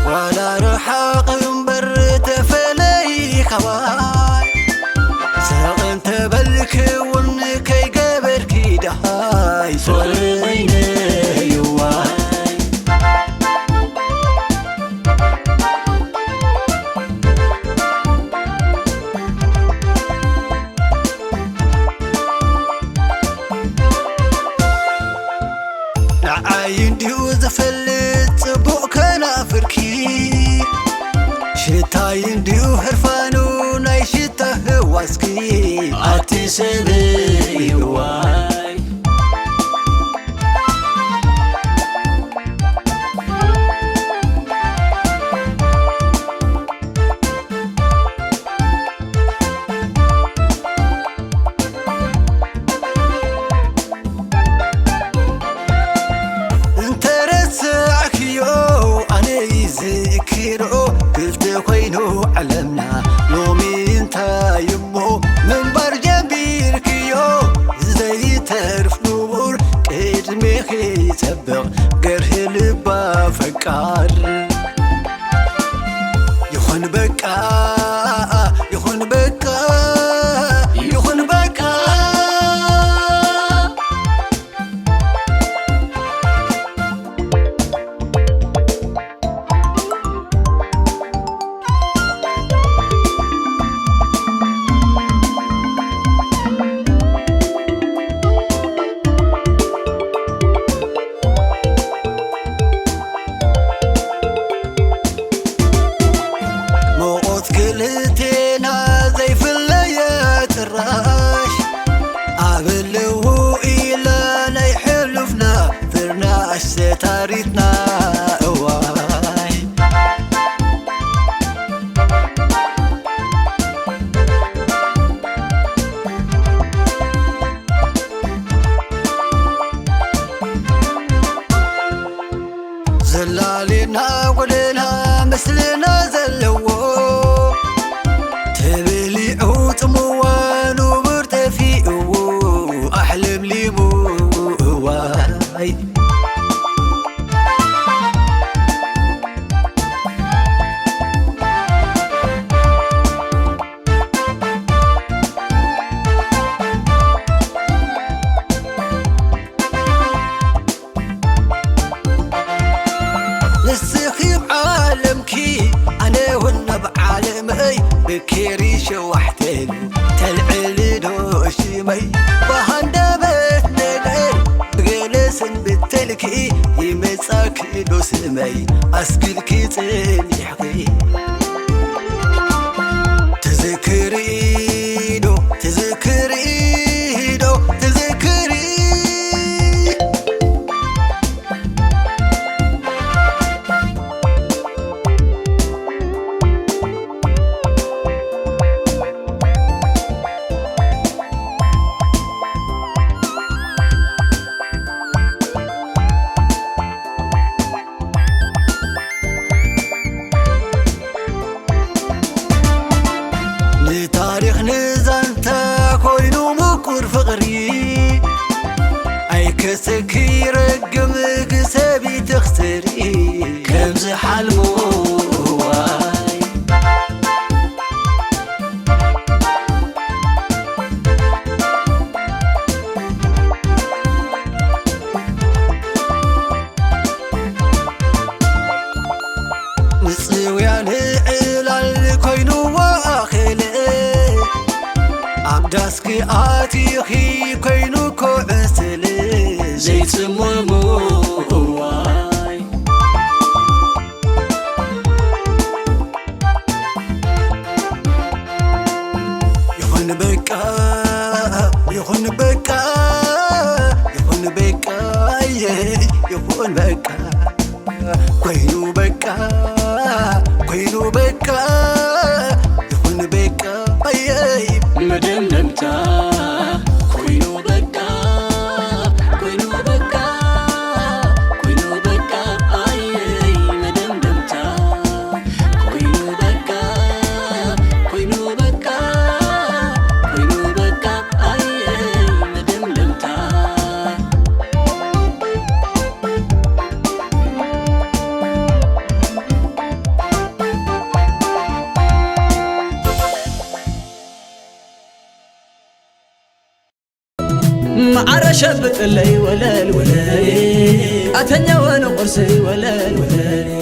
ዋላ ርሓቕ እምበር ተፈለይ ካባይ፣ ሰቕ እንተበልኪ እውን ከይገበርኪ ደሃይ ሶሪ ኮይነይዋይ። ንዓይ እንድዩ ዝፈልጥ ጽቡቕ ከናፍርኪ፣ ሽታይ እንድዩ ህርፋኑ ናይ ሽታ ህዋስኪ፣ ኣቲ ሰበይዋይ። እንተረሳዕክዮ ኣነ ይዝክሮ፣ ክልተ ኮይኑ ዓለምና ሎሚ እንታይ እሞ ምንባር ጀሚርክዮ? ዘይተርፍ ንቡር ቅድሜኺ ይጸብቕ ገርሂ ልባ ፈቃር። ይኹን በቃ፣ ይኹን በቃ፣ ይኹን በቃ። ሞት ክልቴና ዘይፍለየ ጥራሽ፣ ኣበልዎ ኢለ ናይ ሕሉፍና ፍርናሽ ዘታሪትና እዋይ። ዘላሌና ጎደና ምስልና ዘለዎ፣ ተበሊዑ ጽምዋ ንቡር ጠፊእዎ ኣሕለምሊሙ እዋይ። ንስኺ ኣብ ዓለምኪ፣ ኣነ እውን ኣብ ዓለመይ፣ ብኬሪ ሸዋሕተሉ ተልዕሊ ዶ ሽመይ? ብሃንደበት ነገር ብገለ ሰንብተልኪ፣ ይመጻኪ ዶ ስመይ ኣስጊድኪ ጸኒሕኪ? ትዝክሪ ዶ፣ ትዝክሪ ዶ፣ ትዝክሪ? ንታሪኽ ንዛንታ ኮይኑ ምቁር ፍቕሪ፣ ኣይከሰኪ ረግም ክሰቢ ትኽስሪ፣ ከምዚ ሓልሞ እዋይ። ንጽውያን ዕላል ኮይንዎ ኣኽለ፣ ኣብ ዳስኪ ኣቲኺ ኮይኑ ኮዕስል፣ ዘይጽመሙ እዋይ። ይኹን በቃ፣ ይኹን በቃ። በቃ ኮይኑ በቃ ኮይኑ በቃ ይኹን በቃ ኣየይ መደምደምታ ኮይኑ በቃ ኮይኑ በቃ ኮይኑ በቃ ኣየይ መደምደምታ ኮይኑ በቃ ኮይኑ በቃ ኮይኑ በቃ ኣየይ መደምደምታ ማዓረ ሸብጥለይ ወለል ወለል ኣተኛወ ንቁርሲ ወለል ወለል